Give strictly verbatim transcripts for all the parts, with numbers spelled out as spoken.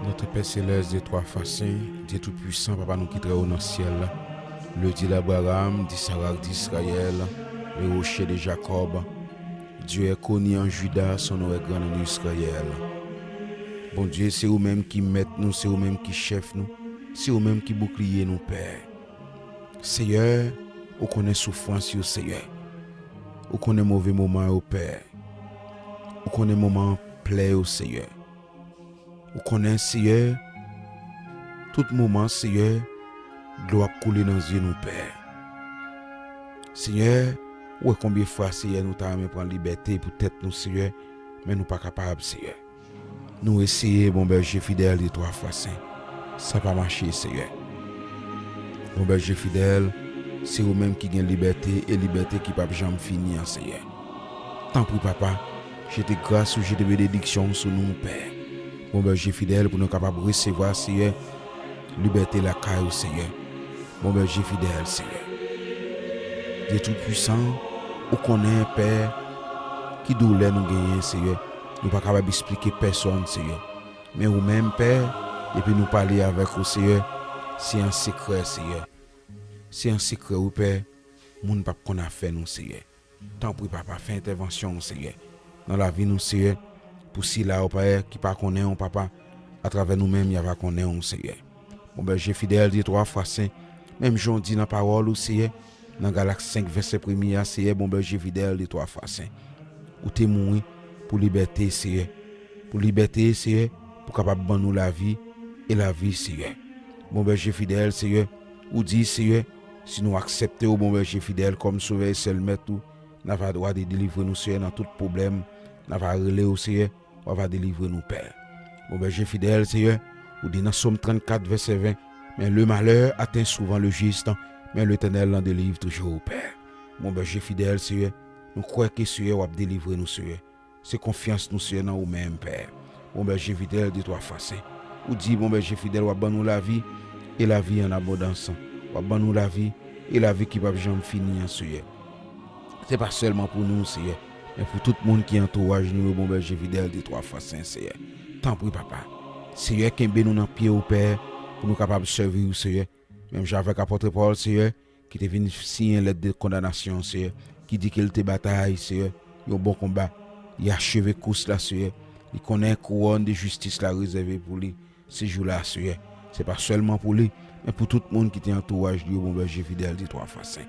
Notre Père céleste, Dieu trois fois saint, Dieu tout-puissant, Papa nou ki trè wo nan syèl la, le Dieu d'Abraham, d'Isaac, d'Israël, le rocher de Jacob, Dieu est connu en Juda, son nom est grand en Israël. Bondye, se ou menm ki mèt nou, se ou menm ki chèf nou, se ou menm ki boukliye nou, Pè. Seyè, ou konnen soufrans yo, Seyè. Ou konnen move moman yo, Pè. Ou konnen moman plè yo, Seyè. Ou konnen, Seyè, tout moman, Seyè, dlo ap koule nan zye nou, Pè. Seyè, ou wè konbyen fwa, Seyè, nou ta renmen pran libète pou tèt nou, Seyè, men nou pa kapab, Seyè. Nou eseye, bon bèje fidèl, de twa fwa sen. Sa pa mache, Seyè. Bon bèje fidèl, se ou menm ki gen libète e libète ki p ap janm fini an, Seyè. Tanpri, Papa, jete gras ou, jete benediksyon ou sou nou, Pè. Bon bèje fidèl, pou nou kapab resevwa, Seyè, libète lakay ou, Seyè. Bon bèje fidèl, Seyè. Dye Toupisan, ou konnen, Pè, ki doulè nou genyen, Seyè. Nou pa kapab esplike pèsonn, Seyè. Men ou menm, Pè, depi nou pale avèk ou, Seyè, se an sekrè, Seyè. Se an sekrè, wi, Pè, moun p ap konn afè nou, Seyè. Tanpri, Papa, fè entèvansyon w, Seyè, nan lavi nou, Seyè, pou sila, o Pè, ki pa konnen w, Papa, atravè nou menm, y a va konnen w, Seyè. Bon bèje fidèl, de twa fwa sen, menm jan w di nan pawòl ou, Seyè, nan Galat senk, vèsè premye a, Seyè, bon bèje fidèl, de twa fwa sen, ou te mouri pou libète, Seyè. Pou libète, Seyè, pou kapab ban nou lavi, e lavi, Seyè. Bon bèje fidèl, Seyè, ou di, Seyè, si nou aksepte w, bon bèje fidèl, kòm Sovè e sèl Mèt ou, n a va, w a delivre nou, Seyè, nan tout pwoblèm. N a va rele w, Seyè, w a va delivre nou, Pè. Bon bèje fidèl, Seyè, ou di nan Sòm trannkat, vèsè ven, mais le malheur atteint souvent le juste, mais l'Éternel l'en délivre toujours, Pè. Bon bèje fidèl, Seyè, nou kwè ke, Seyè, w ap delivre nou, Seyè. Se konfyans nou, Seyè, nan ou menm, Pè. Bon bèje fidèl, de twa fwa sen. Ou di, bon bèje fidèl, w ap ban nou lavi, e lavi an abondans. W ap ban nou lavi, e lavi ki p ap janm fini an, Seyè. Se pa sèlman pou nou, Seyè, men pou tout moun ki antouraj nou yo, bon bèje fidèl, de twa fwa sen, Seyè. Tanpri, Papa. Seyè, kenbe nou nan pye w, Pè, pou nou kapab sèvi w, Seyè. Menm jan avèk apot Pòl, Seyè, ki te vin siyen lèt de kondanasyon, Seyè, ki di ke l te batay, Seyè, yon bon konba. Li acheve kous la, Seyè. Li konnen kouwòn de jistis la rezève pou li se jou la, Seyè. Se pa sèlman pou li, men pou tout moun ki te antouraj li yo, bon bèje fidèl, de twa fwa sen.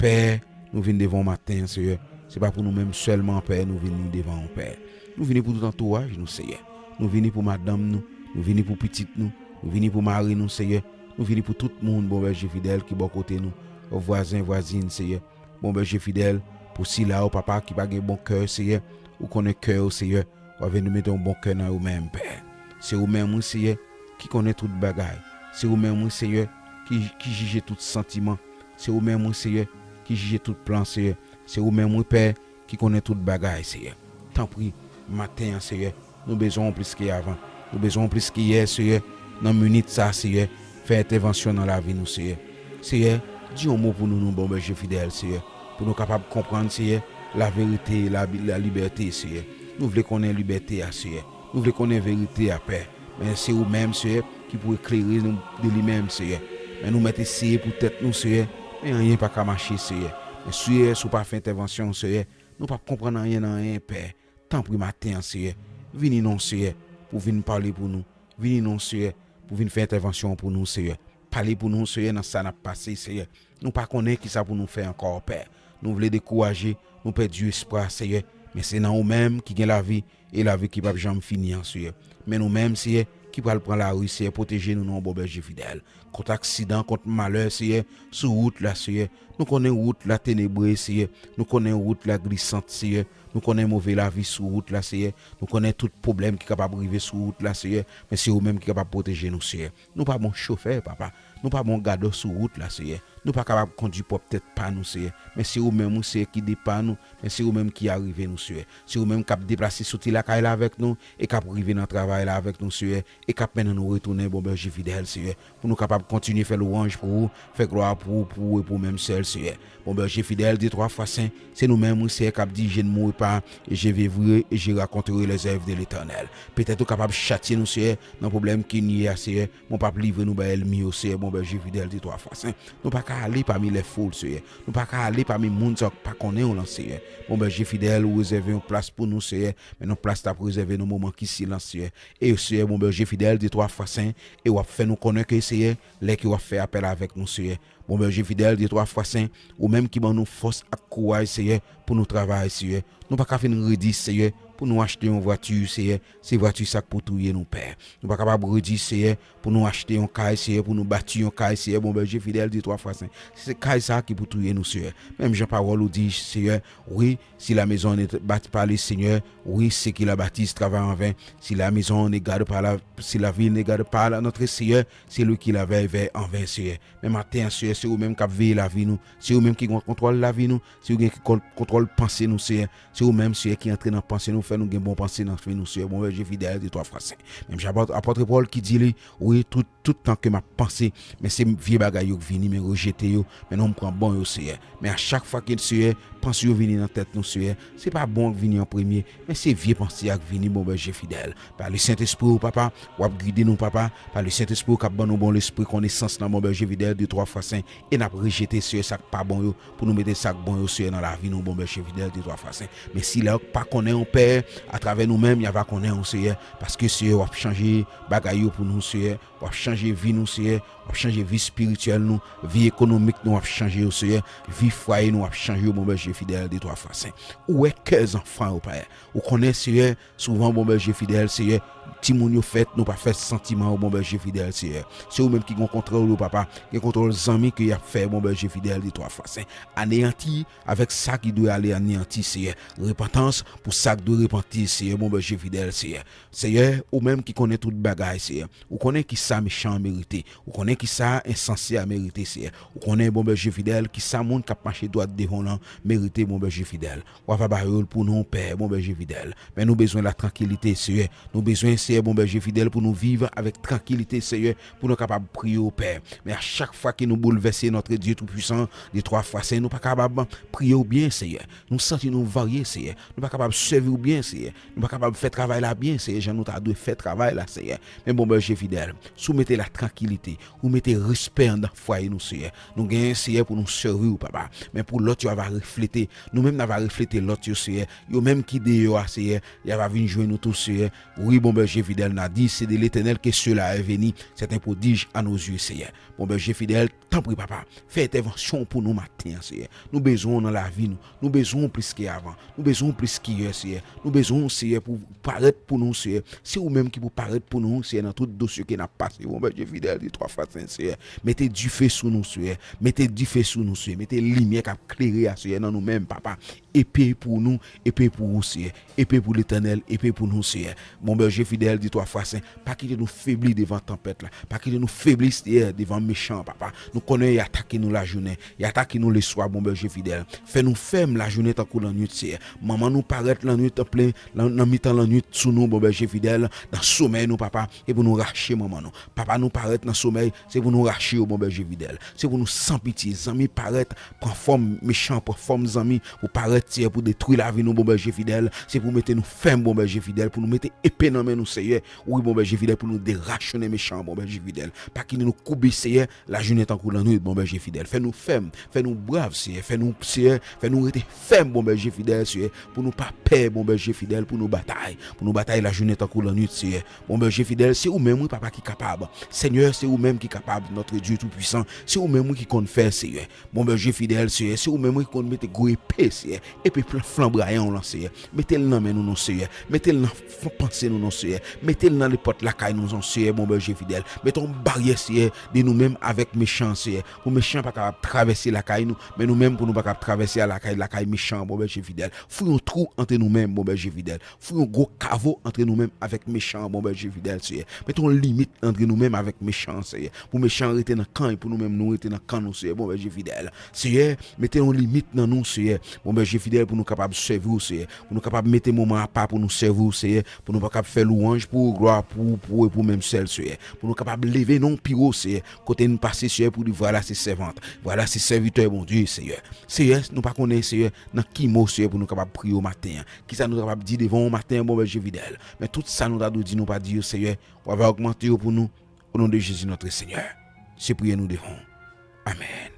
Pè, nou vin devan w maten an, Seyè. Se pa pou nou menm sèlman, Pè, nou vini devan w, Pè. Nou vini pou tout antouraj nou, Seyè. Nou vini pou madanm nou. Nou vini pou pitit nou. Nou vini pou mari nou, Seyè. Nou vini pou tout moun, bon bèje fidèl, ki bò kote nou, vwazen, vwazin, Seyè. Bon bèje fidèl, pou sila, o Papa, ki pa gen bon kè, Seyè, ou konnen kè yo, Seyè, w a vin mete yon bon kè nan yo menm, Pè. Se ou menm, wi, Seyè, ki konnen tout bagay. Se ou menm, wi, Seyè, ki, ki jije tout santiman. Se ou menm, wi, Seyè, ki jije tout plan, Seyè. Se ou menm, wi, Pè, ki konnen tout bagay, Seyè. Tanpri, maten an, Seyè, nou bezwen w plis ke avan. Nou bezwen w plis ke yè, Seyè. Nan minit sa, Seyè, fè entèvansyon nan lavi nou, Seyè. Seyè, di yon mo pou nou, nou bon bèje fidèl, Seyè, pou nou kapab konprann, Seyè, laverite e la, lalibète, Seyè. Nou vle konnen libète a, Seyè. Nou vle konnen verite a, Pè. Men se ou menm, Seyè, ki pou eklere nou de li menm, Seyè. Men nou mèt eseye pou tèt nou, Seyè. Men anyen pa ka mache, Seyè. Men, Seyè, si w pa fè entèvansyon, Seyè, nou p ap konprann anyen nan anyen, Pè. Tanpri maten an, Seyè, vini non, Seyè, pou vin pale pou nou. Vini non, Seyè, pou vin fè entèvansyon pou nou, Seyè. Pale pou nou, Seyè, nan sa n ap pase, Seyè. Nou pa konnen kisa pou nou fè ankò, Pè. Nou vle dekouraje, nou pèdi espwa, Seyè. Men se nan ou menm ki gen lavi, e lavi ki p ap janm fini an, Seyè. Men nou menm, Seyè, ki pral pran lari, Seyè, pwoteje nou non, bon bèje fidèl. Kont aksidan, kont malè, Seyè, sou wout la, Seyè. Nou konnen wout la tenebre, Seyè. Nou konnen wout la glisant, Seyè. Nou konnen move lavi sou wout la, Seyè. Nou konnen tout pwoblèm ki kapab rive sou wout la, Seyè. Men se ou menm ki kapab pwoteje nou, Seyè. Nou pa bon chofè, Papa. Nou pa bon gadò sou wout la, Seyè. Nou pa kapab kondui pwòp tèt pa nou, Seyè. Men se ou menm, wi, Seyè, ki depa nou. Men se ou menm ki arive nou, Seyè. Se ou menm k ap deplase soti lakay la avèk nou e k ap rive nan travay la avèk nou, Seyè, e k ap mennen nou retounen, bon bèje fidèl, Seyè, pou nou kapab kontinye fè lwanj pou ou, fè glwa pou ou, pou ou e pou ou menm sèl, Seyè. Bon bèje fidèl, de twa fwa sen, se nou menm, wi, Seyè, k ap dirije n, mouri pas, et je vivrai, et je raconterai les œuvres de l'Éternel. Petèt ou kapab chatye nou, Seyè, nan pwoblèm ke n ye a, Seyè, men w p ap livre nou bay ènmi yo, Seyè, bon Bondye fidèl, de twa fwa sen. Nou pa ka ale pami lè foul, Seyè. Nou pa ka ale pami moun sa k pa konnen w lan, Seyè. Bon Bondye fidèl, ou rezève yon plas pou nou, Seyè, men yon plas t ap rezève nan moman ki silans, Seyè. E, Seyè, bon Bondye fidèl, de twa fwa sen, e w ap fè nou konnen ke, Seyè, lè ke w ap fè apèl avèk nou, Seyè, bon Bondye fidèl, de twa fwa sen, ou menm ki ban nou fòs ak kouraj, Seyè, pou nou travay, Seyè. Nou pa ka vin redi, Seyè, pou nou achte yon vwati, Seyè. Se vwati sa k pou touye nou, Pè. Nou pa kapab redi, Seyè, pou nou achte yon kay, Seyè, pou nou bati yon kay, Seyè, bon Bondye fidèl, de twa fwa sen. Se kay sa ki pou touye nou, Seyè. Menm jan pawòl ou di, Seyè, wi, si la maison ne bâtit pas le Seigneur, oui, ceux qui la bâtissent travaillent en vain. Si la maison ne garde pas la, si la ville ne garde pas la, notre Seigneur, c'est lui qui la veille, veille en vain, Seyè. Men maten an, Seyè, se ou menm k ap veye lavi nou. Se ou menm ki gen kontwòl lavi nou. Se ou gen ki kon- kontwòl panse nou, Seyè. Se ou menm, Seyè, ki antre nan panse nou, fè nou gen bon panse nan vi nou, Seyè. Bon Bondye fidèl, de twa fwa sen. Menm jan apòt, apòt Pòl ki di li, wi, tout, tout tan ke m ap panse, men se vye bagay yo k vini, men rejete yo, men non m pran bon yo, Seyè. Men a chak fwa ke, Seyè, panse yo vini nan tèt nou, Seyè, se pa bon an k vini an premye, men se vye panse a k vini, bon Bondye fidèl. Pa le Sentespri ou, papa, w ap gide nou, papa, pa le Sentespri ou k ap ban nou bon lespri, konesans lan, bon Bondye fidèl, de twa fwa sen, e n ap rejete, Seyè, sa k pa bon yo, pou nou mete sa k bon yo, Seyè, nan lavi nou, bon Bondye fidèl, de twa fwa sen. Men sila yo k pa konnen w, Pè, atravè nou menm, y a va konnen w, Seyè, paske, Seyè, w ap chanje bagay yo pou nou, Seyè, w ap chanje vi nou, Seyè, w ap chanje vi espirityèl nou, vi ekonomik nou, w ap chanje yo, Seyè, vi fwaye nou, w ap chanje yo, bon Bondye fidèl, de twa fwa sen. Ou wè kè zanfan yo, Pè. Ou konnen, Seyè, souvan, bon Bondye fidèl, Seyè, timoun yo fèt, nou pa fè santiman yo, bon Bondye fidèl, Seyè. Se ou menm ki gen kontwòl yo, papa, gen kontwòl zanmi ke y ap fè, bon Bondye fidèl, de twa fwa sen. Aneyanti avèk sa ki dwe ale aneyanti, Seyè. Repantans pou sa k dwe repanti, Seyè, bon Bondye fidèl, Seyè. Seyè, ou menm ki konnen tout bagay, Seyè. Ou konnen kisa mechan an merite. Ou konnen kisa ensanse a merite, Seyè. Ou konnen, bon Bondye fidèl, kisa moun k ap mache dwat devan w lan merite, bon Bondye fidèl. W ava ba yo l pou nou, Pè, bon Bondye fidèl. Men nou bezwen latrankilite, Seyè. Nou bezwen, Seyè, bon Bondye fidèl, pou nou viv avèk trankilite, Seyè, pou nou kapab priye w, Pè. Men a chak fwa ke nou boulvèse, Notre Dieu Tout-Puissant, de twa fwa sen, nou pa kapab priye w byen, Seyè. Nou santi nou varye, Seyè. Nou pa kapab sèvi w byen, Seyè. Nou pa kapab fè travay la byen, Seyè, jan nou ta dwe fè travay la, Seyè. Men bon Bondye fidèl, si w mete latrankilite, ou mete respè anndan fwaye nou, Seyè. Nou genyen, Seyè, pou nou sèvi w, papa. Men pou lòt yo ava reflete, nou menm n ava reflete lòt yo, Seyè. Yo menm ki deyò a, Seyè, y ava vin jwenn nou tou, Seyè. Wi, bon Bondye fidèl, n a di, c'est de l'Éternel que cela est venu, c'est un prodige à nos yeux, Seyè. Bon Bondye fidèl, tanpri, papa, fè entèvansyon w pou nou maten an, Seyè. Nou bezwen w nan lavi nou. Nou bezwen w plis ke avan. Nou bezwen w plis ke yè, Seyè. Nou bezwen w, Seyè, pou parèt pou nou, Seyè. Se ou menm ki pou parèt pou nou, Seyè, nan tout dosye ke n ap pase, bon Bondye fidèl, de twa fwa sen, Seyè. Mete dife sou nou, Seyè. Mete dife sou nou, Seyè. Mete limyè k ap klere a, Seyè, nan nou menm, papa. Epe pou nou, epe pou ou, Seyè. Epe pou Letènèl, epe pou nou, Seyè. Bon Bondye fidèl, de twa fwa sen, pa kite nou febli devan tanpèt la. Pa kite nou febli, Seyè, devan mechan an, papa. Nou konnen y atake nou lajounen, y atake nou leswa, bon Bondye fidèl. Fè nou fèm lajounen tankou lannwit, Seyè. Manman nou parèt lannwit, an plen, lan- nan mitan lannwit sou nou, bon Bondye fidèl, nan somèy nou, papa, e pou nou rache manman nou. Papa nou parèt nan somèy, se pou nou rache yo, bon Bondye fidèl. Se pou nou san pitye. Zanmi parèt, pran fòm mechan, pran fòm zanmi, pou parèt, Seyè, pou detwi lavi nou, bon Bondye fidèl. Se pou mete nou fèm, bon Bondye fidèl, pou nou mete epe nan men nou, Seyè. Wi, bon Bondye fidèl, pou nou derachonnen mechan, bon Bondye fidèl. Pa kite nou koube, Seyè, lajounen tankou lannwit, bon Bondye fidèl. Fè nou fèm, fè nou brav, Seyè. Fè nou, Seyè, fè nou rete fèm, bon Bondye fidèl, Seyè, pou nou pa pè, bon Bondye fidèl, pou nou batay, pou nou batay lajounen tankou lannwit, Seyè. Bon Bondye fidèl, se ou menm, wi, papa, ki kapab. Senyè, se ou menm ki kapab, Notre Dieu Tout-Puissant. Se ou menm, wi, ki konn fè, Seyè. Bon Bondye fidèl, Seyè, se ou menm, wi, ki konn mete gwo epe, Seyè. Epe flan- flanbrayan w lan, Seyè. Mete l nan men nou, non, Seyè. Mete l nan f- panse nou, non, Seyè. Mete l nan lèpòt lakay nou, non, Seyè, bon Bondye fidèl. Mete yon baryè, Seyè, de nou menm avèk mechan an, Seyè. Pou mechan an pa kapab travèse lakay nou, men nou menm pou nou pa kapab travèse a lakay, lakay mechan an, bon Bondye fidèl. Fouye yon twou antre nou menm, bon Bondye fidèl. Fouye yon gwo kavo antre nou menm avèk mechan an, bon Bondye fidèl, Seyè. Mete yon limit antre nou menm avèk mechan an, Seyè. Pou mechan an rete nan kan, e pou nou menm nou rete nan kan nou, Seyè, bon Bondye fidèl. Seyè, mete yon limit nan nou, Seyè. Bon Bondye fidèl pou nou kapab sèvi w, Seyè, pou nou kapab mete moman apa pou nou sèvi w, Seyè, pou nou kapab fè lwanj pou ou, glwa pou ou, pou ou e pou ou menm sèl, Seyè, pou nou kapab leve non w pi wo, Seyè, kote n pase, Seyè, pou di, vwala se sèvant, vwala se sèvitè Bondye, Seyè. Seyè, nou pa konnen, Seyè, nan ki mo, Seyè, pou nou kapab priye w maten an, kisa nou kapab di devan w maten an, bon bèje fidèl. Men tout sa nou ta dwe di, nou pa di yo, Seyè, w ava ogmante yo pou nou, o non de Jezi notre Seigneur. Se priyè nou devan w. Amèn.